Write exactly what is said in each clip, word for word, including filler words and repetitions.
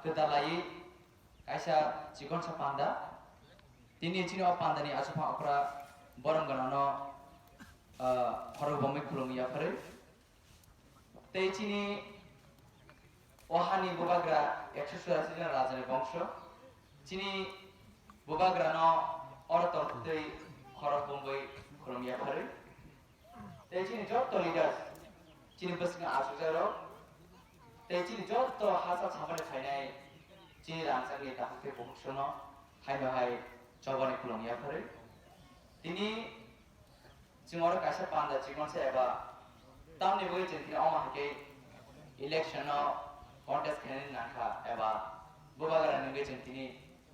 kwtalai kaisa chikonsa panda. Tini chini o pandani aswkha okra borom ganano, ah, khorok bomwi khulumwi yapharwi. Tei chini o hani bubagra ekso churasi jona rajani bongso. Chini bubagrano oro tongthwtwi khorok bomwi khulumwi yapharwi. Tei chini jotto leaders, chini bwskango achukjakrok, tei chini jotto hachal samani phainai chini rangchakni takhuk tei bukhuk sono haino hai chobani khulumwi yapharwi. Tini chwng oro kaisa panda chikonsa eba tamni bagwi chwng tini omo hai khe election-o contest khainani nangkha eba bubagra ni bagwi chwng tini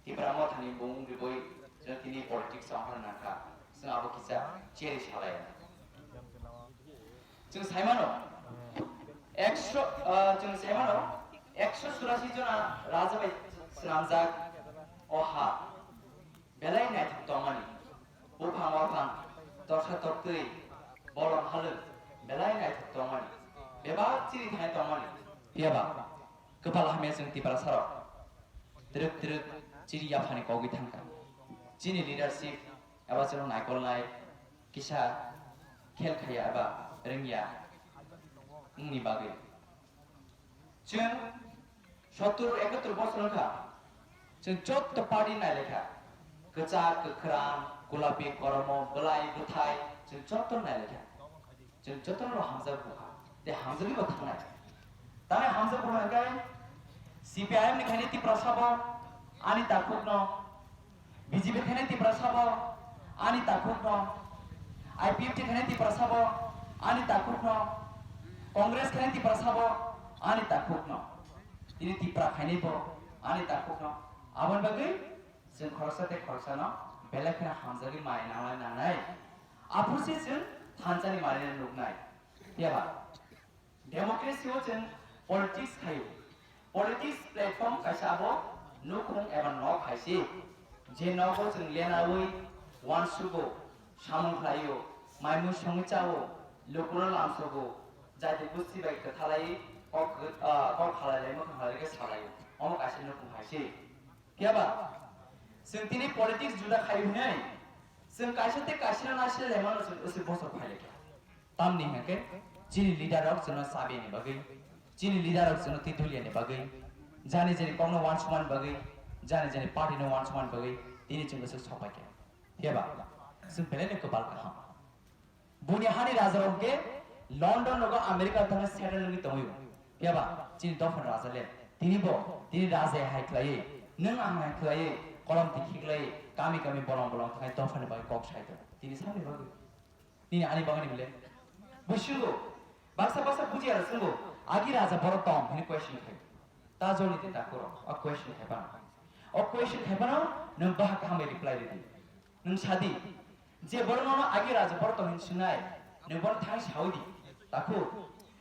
Tipra Mothani bumung ribui chwng tini politics-o ongkhorna nangkha, chwng abo kisa cherwi salai. Chwng saimano, ekso, ah, chwng saimano, ekso churasi jona raja bai swnamjak o ha belai naithok tongmani, buphang waphang, torsa tortwi, bolong halwk belai naithok tongmani, bebak chiri thani tongmani, phiyaba kwpal hamya chwng Tiprasarok twrwk twrwk chiri yaphani kogwi thangkha. Chini leadership eba chwng naikolnai kisa khel khaya eba rwngya wngni bagwi. Chwng sottur ekattur bosor wngkha, chwng jotto party nailaikha, kwchak, kwkhwrang, gulapi, koromo, bwlai, bwthai, chwng jotto nailaikha. Chwng jotono hamjak bukha, tei hamjagwi bo thangnai. Tamni hamjak bukha hwnkhe C P I M ni khaini Tiprasa bo ani takhukno, B J P khaini Tiprasa bo ani takhukno, I P F T khaini Tiprasa bo ani takhukno, Congress khaini Tiprasa bo ani takhukno, tini Tipra khaini bo ani takhukno. Aboni bagwi chwng khoroksa tei khoroksano belai kheno hamjagwi mai nanglai nangnai. Aphuru se chwng thansa ni manwi no nuknai. Phiya ba? Democracy o chwng politics khaio. Politics platform kaisa abo nukhung eba nok hai se. Je nogo chwng lenaui, uansugo, samung khlaio, mai mui songwi chao, lukuno lamsogo, jati busti bai kwthalai, kok, ah, kok halai lai, mwkhang halai khe salaio. Omo kaisa nukhung hai se. Phiya ba? Chwng tini politics juda khai hwnwi, chwng kaisa tei kaisa no naisle laimano chwng usui bosor phai lai kha. Tamni hwnkhe chini leader rok chwngno chabiyani bagwi, chini leader rok chwngno twi dulyani bagwi, jani jani kokno uansukmani bagwi, jani jani party no uansukmani bagwi tini chwng usuk sok pai kha. Phiya ba? Chwng belai no kwbal kaham. Buini hani raja rok hwnkhe London rogo America thangwi settle wngwi tongwi. Phiya ba? Chini dophani raja le tini bo, tini raja hai khlaiwi, nwng ang hai khlaiwi, kolom tikhi khlaiwi, kami kami bolong bolong thangwi dophani bagwi kok sai tongo. Tini saboni bagwi? Nini ani bagwi ni bole? Busungo, baksa baksa bujiya rok sungo, agi raja borok tong hwnwi question khai. Ta joni te ta kuro, o question khai pano. O question khai pano nwng bahak kaham bai reply ridi. Nwng sadi, je borok nono agi raja borok tong hwnwi swngnai, nwng bono thang sawi di, takhuk.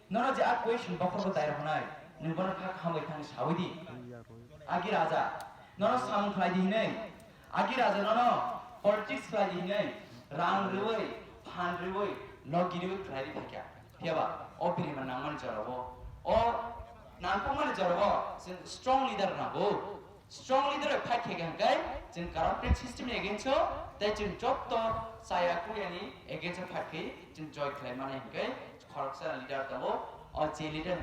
Nono je a question bokhorok dai rok nai, nwng bono kha kaham bai thang sawi di. Agi raja, nono samung khlai di hwnwi, agi raja nono politics khlai di hwnwi, rang rwui, phan rwui, logi rwui khlai di phaikha. Phiya ba, o birima nangmani jora o, o nangkukmani jora o, chwng strong leader nango. Strong leader rok fight khe hwnkhe chwng corrupted system ni against o, tei chwng jotto chaya kuya ni against o fight khe chwng joy khlai mani hwnkhe khoroksa leader tongo, o je leader